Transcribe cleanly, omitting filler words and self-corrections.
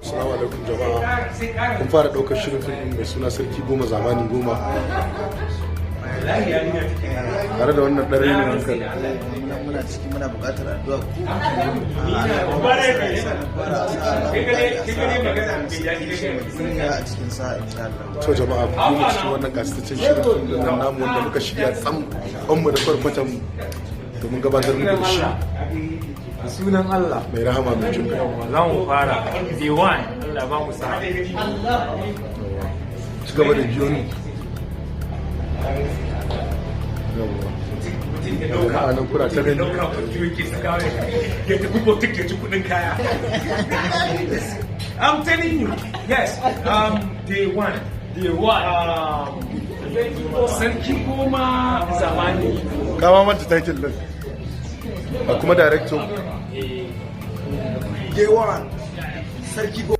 Assalamu alaikum jama'a. Kun fara ɗaukar shirin fim ɗin mai suna Sarki Goma Zamani Goma. Tare da wannan ɗan rainin hankali. Muna ciki, muna buƙatar addu'a ku. Allah ya sa mu fara sa'a, za mu ƙare a sa'a, za mu saki shi mai duniya a cikin sa'a, insha Allah. To jama'a, ku bi mu cikin wannan ƙasaitaccen shirin fim ɗin nan namu wanda muka shirya tsam, mu da kwarkwatan mu, domin gabatar muku da shi. A sunan Allah. Mai rahama mai jin kai. Yawwa, za mu fara day one. Allah ba mu sa'a. Ci gaba da biyo ni. Yawwa. Jama'a, nan kuna ta gani. Ya tafi boutique ya ci kudin kaya. I'm telling you, yes, day one. Day one. Sarki Goma Zamani. Kama manta title din. A kuma director. Day one, Sarki Goma.